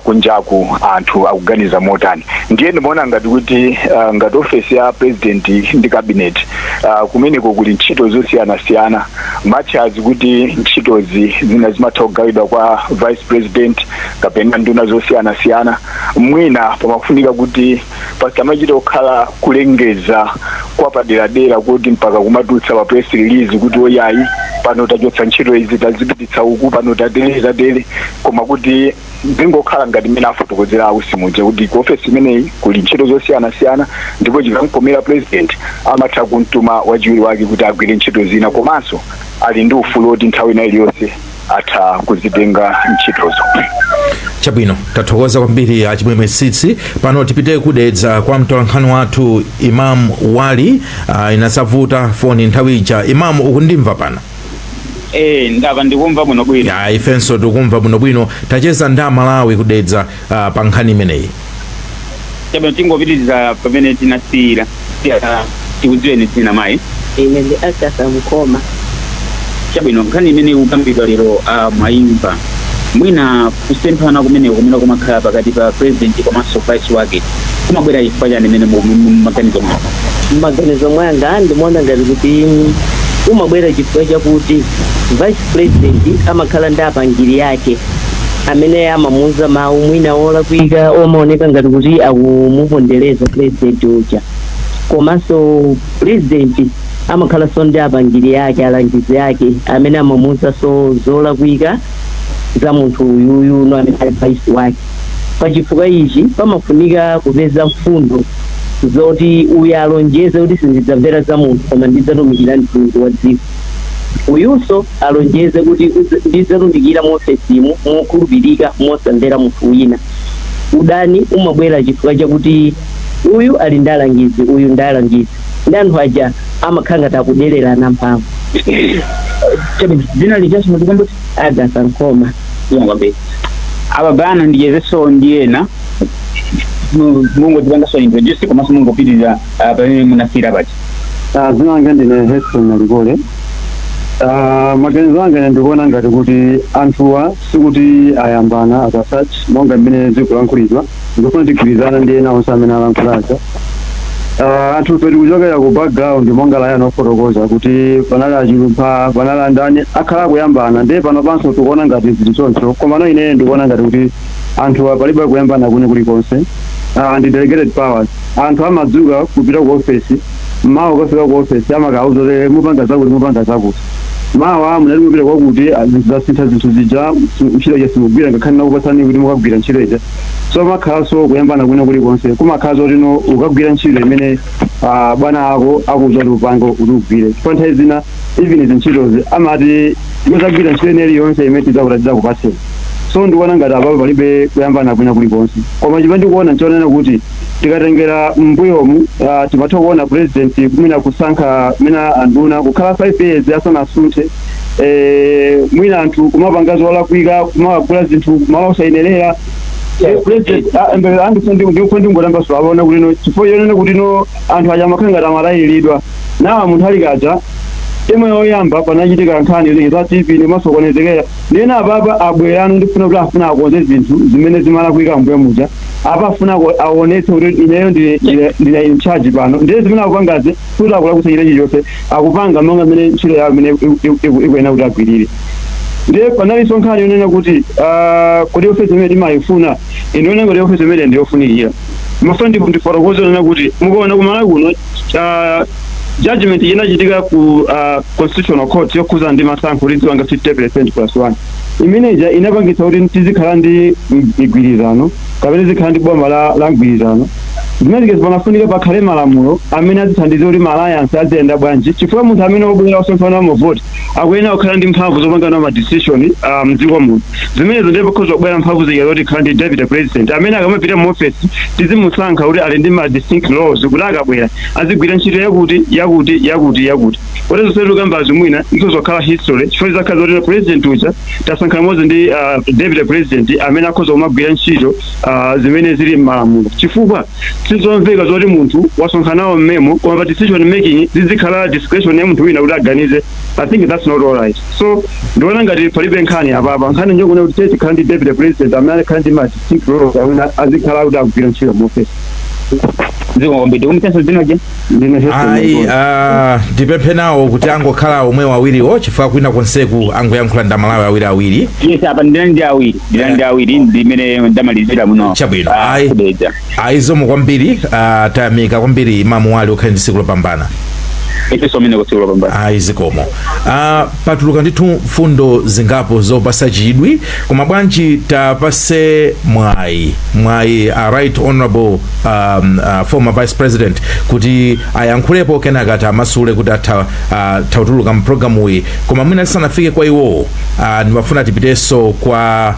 kunjaku anthu akuganiza motani. Ndiye ndimaona ngati kuti ngati ofesi ya president ndi cabinet, kumeneko kuli ntchito zosiyanasiyana, machazi kuti ntchitozi zina zimatha kugawidwa kwa vice president kapena nduna zosiyanasiyana. Mwina pamafunika kuti pasamachita kukhala kulengeza kwa paderadera, kuti mpaka kumatulutsa pa press release kuti oyayi, pano tachotsa ntchito izi, tazipititsa uku, pano tatere tatere, koma kuti zingokhala ngati mmene afotokozera a Usi muja, kuti ku ofesi imeneyi kuli ntchito zosiyanasiyana, ndipo chikamkomera president amatha kumtuma wachiwiri wake kuti agwire ntchito zina, komanso ali ndi ufulu woti nthawi ina iliyonse atha kuzitenga ntchitozo. Chabwino, tathokoza kwambiri, Achimwemwe Tsitsi. Pano tipite kudedza kwa mtolankhani wathu Imam Wali. Inasavuta foni nthawi ija. Imam, ukundimva pano? Eh, ndava, ndikumva bwinobwino. Ya, ifenso tikumva bwinobwino. Tacheza ndi Amalawi kudedza pa nkhani imeneyi. Chabwino, tingopitiriza pamene tinasiyira. Tikudziweni dzina, mayi? Ine ndi Agatha Mkoma. Chabwino, nkhani imene ikukambidwa lero, mwayimva, mwina kusemphana kumeneko kumene kumakhala pakati pa president komanso vice wake kumabwera chifukwa chani imene maganizo mwako? Mmaganizo mwanga ndimaona ngati kuti umabwera chifukwa chakuti vice president amakhala ndi apangiri ake amene amamuuza mawu mwina olakwika, omaoneka ngati kuti akumupondereza president uja. Komanso president amakhalanso ndi apangiri ake, alangizi ake amene amamuuzanso zolakwika za munthu uyuyu no amene ali vice wake. Pachifukwa ichi pamafunika kupeza mfundo zoti uyu alonjeze kuti sindidzamvera za munthu koma ndidzatumikira mtundu wa dziko, uyunso alonjeze kuti ndidzatumikira mu ofesimu mokhulupirika mosamvera munthu wina. Udani umabwera chifukwa chakuti uyu ali ndi alangizi, uyu ndi alangizi, ndi anthu aja amakhala ngati akudererana mphamvu. Chabwino, dzina lichaso mutikumbutsa? Agatha Nkoma. Kwambiri. Apa bana ndichezenso ndi ena, mungodzipangaso introduce komanso mungopitiriza pamene munasiyira paja. Dzina langa ndine Heston Nalikole. Maganizo anga ine ndikuona ngati kuti anthuwa sikuti ayambana as such, monga mmene zikulankhulidwa. Ndikufuna tigwirizana ndi ena onse amene alankhulaza. Anthu ife tikuchokera ku background monga layana ofotokoza kuti panali achilumpha, panali andani akhala akuyambana, ndiye pano panso tikuona ngati zili choncho. Komano ine ndikuona ngati kuti anthuwa palibe kuyambana kune kulikonse. Ndi delegated powers. Anthu amadzuka kupita ku ofesi, mawa ukafika ku ofesi amakauza kuti mupanga zakuti, mupanga zakuti, mawa munali mupita kwakuti, zinthu zasintha, zinthu zija ntchito ija simugwira ngakhale nakupatsani kuti mukagwira ntchito ija. So makhalanso kuyambana kwina kulikonse kumakhala zoti no, ukagwira ntchito imene bwana ako akuuza kuti upange, kuti ugwire, chifukwa nthawi zina even izi ntchitozi amati muzagwira ntchito ine iliyonse imene tidzakuti tidzakupatseni. So ndikuona ngati apapo palibe kuyambana kwina kulikonse. Koma chimene ndikuona nchonena kuti tikatengera mbuyomu, timatha kuona president mwina kusankha mwina anduna kukhala 5 years asanasunthe, mwina anthu kumapanga zolakwika, kumagula zinthu malo osayenerera. President ndingotamba aona kuti no, chifukwa chonena kuti no, anthu aja amakhala ngati amalayiridwa nawa. Munthu alikaja imwe yoyamba panachitika nkhani za TV ndimasokonezekera. Ndiyena apapa abwerano, ndifuna kuti afuna akonze zinthu zimene zimalakwika mbuyo muja. Apa afuna aonetse kuti ineyo ndine in charge pano. Ndiye zimene akupangazi kuti akulakwitsa china chilichonse, akupanga monga mmene ntchito yawo imene ikuyenera kuti agwirire. Ndiye panalinso nkhani yonena kuti kuti ofesi imene timayifuna, indiona ngati ofesi imene ndiyofunikira. Mafuna ndifotokoze yonena kuti mukaona kumala kuno, judgment inachitika ku Constitutional Court yokhuza ndi masankho kuti ziwanga 50% plus 1, imeneja inapangitsa kuti tizikhala ndi migwirizano kapena tizikhala ndi boma la mgwirizano. Zimenezi panafunika pakhale malamulo amene azithandiza kuti ma alliance aziyenda bwanji, chifukwa munthu amene wobwera osonkhana mavoti akuyenera kukhala ndi mphamvu zopangana ma decision mdziko muno. Zimenezo ndiye pakhoza kubwera mphamvu zija zoti khala ndi deputy president amene akamapita mu office tizimusankha kuti ali ndi ma distinct roles, kuti akabwera azigwira ntchito yakuti, yakuti, yakuti, yakuti. Kuti zonse tikambazi mwina zikhala history, chifukwa zizakhala zoti president uja tasankha limodzi ndi deputy president amene akhoza kumagwira ntchito zimene zili m'malamulo, chifukwa sizomveka zoti munthu wasonkhanawo mmemo koma pa decision making zizikhala discretion ya munthu wina kuti aganize. I think that's not all right. So ndiona ngati palibe nkhani apapa. Nkhani njokuna kuti tikhala ndi deputy president amene akhala ndi ma distinct roles, amene azikhala kuti akugwira ntchito mu office. Zikomo kwambiri. Kumitenso dzinoje. Ndine. Ayi, ndipemphe nawo kuti angokhala omwe awiriwo, chifukwa kwina konseku angoyankhula ndamalawi awiriawiri. Yes, apa ndinali ndi awiri, ndinali ndi awiri ndimene ndamalizira muno. Chabwino. Ayi. Kudedza. Ayi, zikomo kwambiri. Tayamika kwambiri, Imamu Wali, ukhale ndi tsiku lopambana. Ifenso amene kutsiku lopambana. Ayi, zikomo. Patuluka ndithu mfundo zingapo zopasa chidwi, koma bwanji tapase mwayi a Right Honorable former Vice President kuti ayankhulepo, kenaka tamasule kuti atha kutuluka mpulogalamuyi. Koma mwina tisanafike kwa iwowo, ndimafuna tipitenso kwa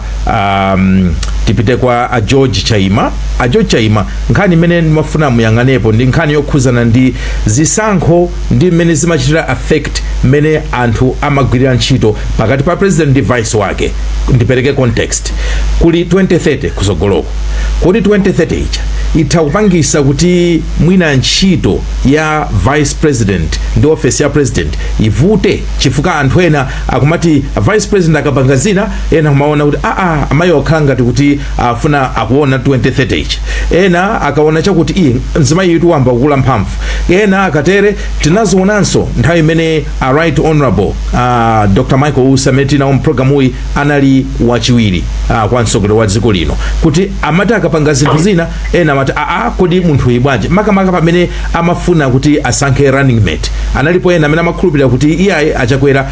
tipite kwa a George Chaima. A George Chaima, nkhani imene ndimafuna muyang'anepo ndi nkhani yokhuzana ndi zisankho ndi mmene zimachitira affect mmene anthu amagwirira ntchito pakati pa president ndi vice wake. Ndipereke context: kuli 2030 kusogoloko. Kodi 2030 ija itha kupangisa kuti mwina ntchito ya vice president ndi office ya president ivute, chifukwa anthu ena akumati vice president akapanga zina, ena kumaona kuti aa, amayi okhala ngati kuti afuna akuona 2030 ichi, ena akaona chakuti iye mzimayi itu wamba kukula mphamvu, ena akatere. Tinazionanso nthawi imene a Right Honorable Dr Michael Usi, amene tinawo mpulogalamuyi, anali wachiwiri kwa mtsogoleri wa dziko lino, kuti amati akapanga zinthu zina ena amati, "Aa, kodi munthu uyu bwanji?" Makamaka pamene amafuna kuti asankhe running mate, analipo ena amene amakhulupirira kuti iyayi, Achakwera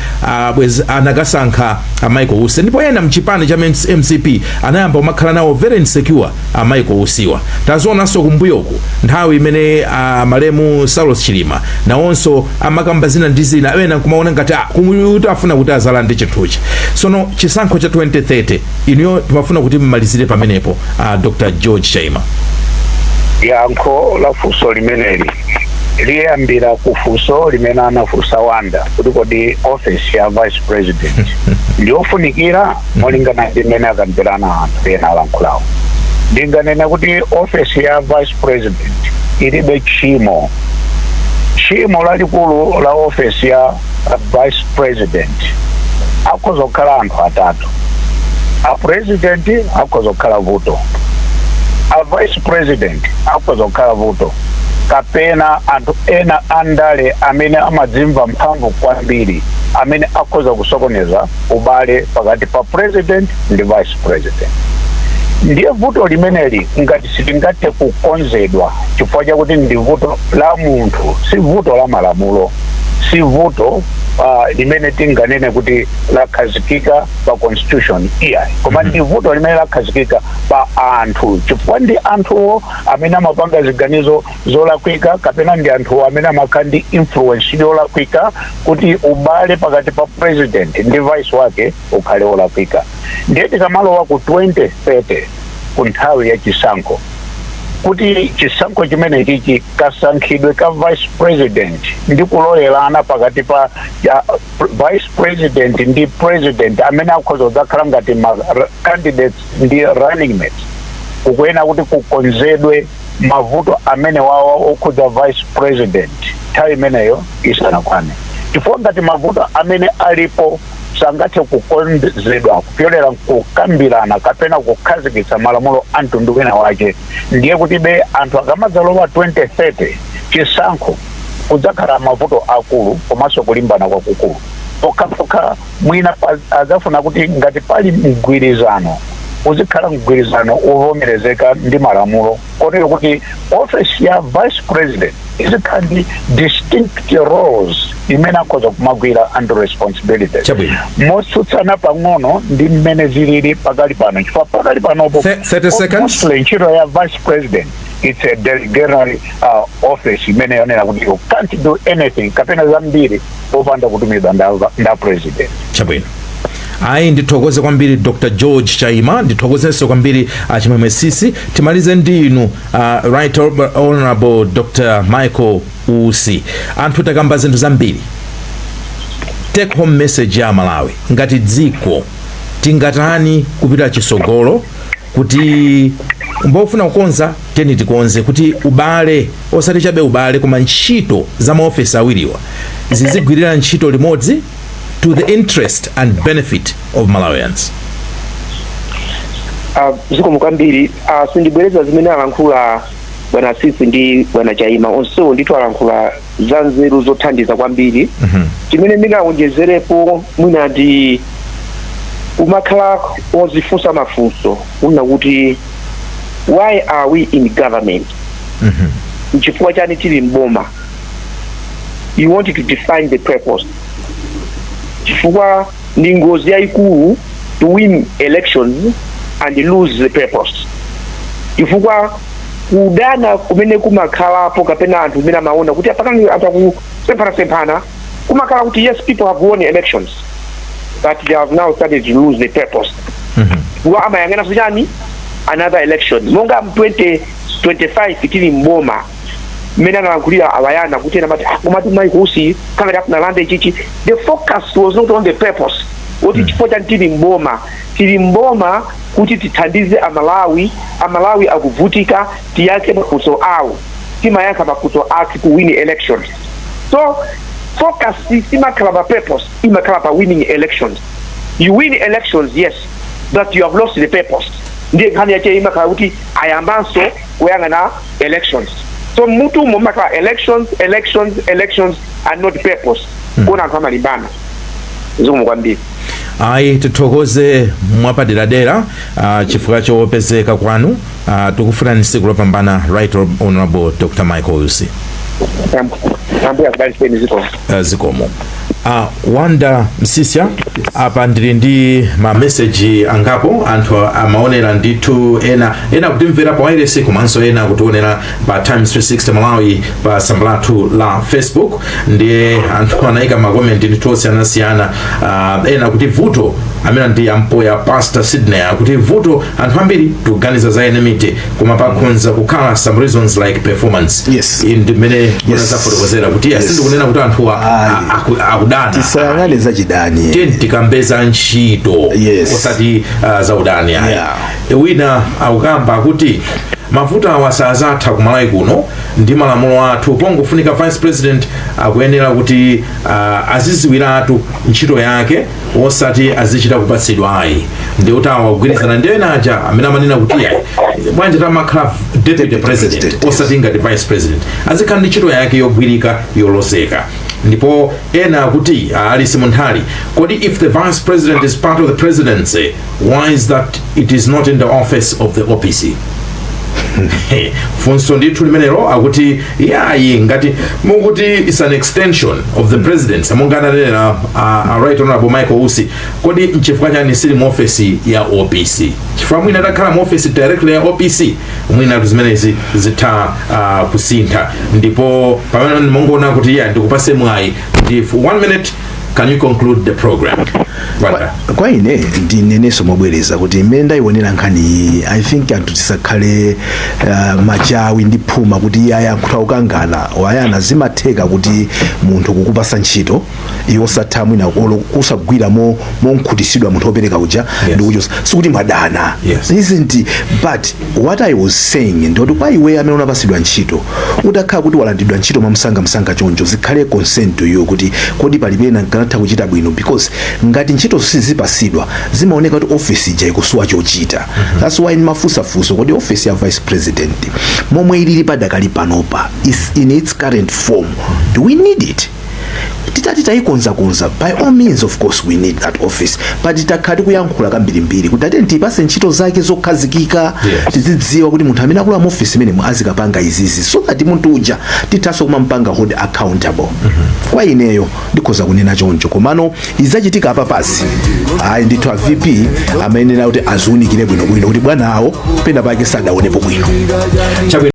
bwezi anakasankha a Michael Usi, ndipo ena mchipani cha MCP anayamba kumakhala nawo very insecure a Michael Usiwa. Tazionanso kumbuyoku nthawi imene malemu Saulos Chilima nawonso amakamba zina ndi zina, ena nkumaona ngati kuti afuna kuti azalande chinthuchi. Sono chisankho cha 2030, inuyo timafuna kuti mmalizire pamenepo, Dr George Chaima. Yankho la funso limeneli liyambira ku funso limene anafunsa Wanda kuti kodi office ya vice president ndiyofunikira molingana ndi mmene akambirana anthu ena alankhulawo. Ndinganena kuti office ya vice president ilibe tchimo. Tchimo lalikulu la office ya vice president akhoza kukhala anthu atatu. A president akhoza kukhala vuto, a vice president akhoza kukhala vuto, kapena anthu ena andale amene amadzimva mphamvu kwambiri amene akhoza kusokoneza ubale pakati pa president ndi vice president. Ndiye vuto limeneli ngati silingathe kukonzedwa, chifukwa chakuti ndi vuto la munthu, si vuto la malamulo, si vuto limene tinganene kuti lakhazikika pa constitution, iyayi, koma ndi vuto limene lakhazikika pa anthu, chifukwa ndi anthuwo amene amapanga ziganizo zolakwika kapena ndi anthuwo amene amakhala ndi influence yolakwika kuti ubale pakati pa president ndi vice wake ukhale wolakwika. Ndiye tikamalowa ku 2030, ku nthawi ya chisankho, kuti chisankho chimene chichi kasankhidwe ka vice president ndi kulolerana pakati pa ya, vice president ndi president amene akhoza kudzakhala ngati ma candidates ndi running mates, kukuyenera kuti kukonzedwe mavuto amene wawa okhudza vice president nthawi imeneyo isanakwane, chifukwa ngati mavuto amene alipo sangathe kukonzedwa kupyolera kukambirana kapena kukhazikitsa malamulo a mtundu wina wake, ndiye kuti be anthu akamadzalowa 2030 chisankho kudzakhala mavuto akulu komanso kulimbana kwakukulu. Pokhapokha mwina adzafuna kuti ngati pali mgwirizano, uzikhala mgwirizano wovomerezeka ndi malamulo, kotero kuti office ya vice president izikhala ndi distinct roles imene akhoza kumagwira and responsibilities motsutsana pang'ono ndi mmene zilili pakali pano, chifukwa pakali panopo 30 seconds. mostly ntchito ya vice president, it's a delegatory office imene yonena kuti you can't do anything kapena zambiri popanda kutumidwa nda president. Chabwino, ayi, ndithokoze kwambiri Dr George Chaima, ndithokozenso kwambiri Achimwemwe Sisi. Timalize ndi inu, Right Honorable Dr Michael Usi. Anthu takamba zinthu zambiri. Take home message ya Malawi ngati dziko, tingatani kupita chisogolo kuti mbofuna kukonza teni tikonze kuti ubale, osati chabe ubale, koma ntchito za maofesi awiriwa zizigwirira ntchito limodzi to the interest and benefit of Malawians? Zikomo kwambiri. Sindibwereza zimene alankhula bwana Sisi ndi bwana Chaima. Onsewo ndithu alankhula za nzeru zothandiza kwambiri. Chimene ndingawonjezerepo mwina ndi kumakhala ozifunsa mafunso kunena kuti, why are we in government? Nchifukwa chani tili mboma? You want to define the purpose, chifukwa ndi ngozi yayikulu to win elections and lose the purpose, chifukwa kudana kumene kumakhalapo kapena anthu kumene amaona kuti apakani anthu akusemphanasemphana, kumakhala kuti yes, people have won elections, but they have now started to lose the purpose. Kuwa amayang'ana chani? Another election. Monga mu 2025 tili mboma, mmene analankhulira awayana kuti ena amati, "Ah, komatu Michael Usi kamera afuna lande chichi." The focus was not on the purpose kuti chifukwa chani tili mboma. Tili mboma kuti tithandize Amalawi. Amalawi akuvutika, tiyankhe mafunso awo. Timayankha mafunso ake ku win elections. So focus imakhala pa purpose, imakhala pa winning elections. You win elections, yes, but you have lost the purpose. Ndiye nkhani yache imakhala kuti ayambanso kuyang'ana elections. So mutu mumakhala elections, elections, elections and not purpose. Kuona anthu amalimbana. Zikomo kwambiri. Ayi, tithokoze mwapaderadera chifukwa chopezeka kwanu. Tikufunani tsiku lopambana, Right Honorable Dr Michael Usi. Ambuye akudalitseni. Zikomo. Zikomo. Wanda Msisya, apa ndili ndi ma message angapo. Anthu amaonera ndithu, ena ena kutimvera pa wireless komanso ena kutionera pa Times 360 Malawi pa tsamba lathu la Facebook. Ndiye anthu anayika ma comment ndithu osiyanasiyana. Ena kuti vuto, amene ndi ampoya Pastor Sydney, akuti vuto anthu ambiri tikuganiza za enmity, koma pakhonza kukhala some reasons like performance. Ndi mmene munazafotokozera kuti sindikunena kuti anthu akudana. Tisayang'ane zachidani. Tiye tikambeza ntchito, osati za udani ayi. Wina akukamba akuti Mavuto awa sazatha kumalawi kuno ndi malamulo athu. Pongofunika vice president akuyenera kuti aziziwiratu ntchito yake, osati azichita kupatsidwa ayi. Ndi kuti awa kugwirizana ndi ena aja amene amanena kuti ayi, bwanji tamakhala deputy president, osati ngati vice president, azikhala ndi ntchito yake yogwirika, yolozeka. Ndipo ena akuti, Alice Munthali, kodi if the vice president is part of the presidency, why is that it is not in the office of the OPC? Funso ndithu limenelo. Akuti yayi, ngati mukuti it's an extension of the presidency, monga ananena Right Honorable Michael Usi, kodi nchifukwa chani sili mu ofesi ya OPC? Chifukwa mwina atakhala mu ofesi directly ya OPC, mwina zimenezi zitha kusintha. Ndipo pamene mungoona kuti iya, ndikupase mwayi ndi for one minute, can you conclude the program, Wanda? Kwa ine ndinenenso mobwereza kuti mmene ndayionera nkhani iyi, I think anthu tisakhale machawi ndi phuma kuti iye ayankhuta kukangana wayana. Zimatheka kuti munthu kukupasa ntchito, iwo satha mwina olo kusagwira monkhutisidwa munthu wopereka uja ndikuchosa, sikuti mwadana. Isn't, but what I was saying ndoti kwa iwe amene unapasidwa ntchito, utakhala kuti walandidwa ntchito mwamsangamsanga choncho, zikhale concern to you kuti kodi palipena nkanatha kuchita bwino? Because ngati ntchito sizipasidwa, zimaoneka kuti office ija ikusowa chochita. That's why ndimafunsafunso, kodi office ya vice president momwe ilili padakali panopa, is in its current form, do we need it? Titati tayikonzakonza, by all means, of course we need that office, but takhala tikuyankhula kambirimbiri kuti ate tiyipase ntchito zake zokhazikika, tizidziwa kuti munthu amene akula mu office imenemo azikapanga izizi, so that munthu uja tithanso kumampanga hold accountable. Kwa ineyo ndikhoza kunena choncho. Komano izachitika apa pasi, ayi ndithu, a VP amayenera kuti aziunikire bwinobwino kuti bwana awo pena pake sadaonepo bwino. Chabwino.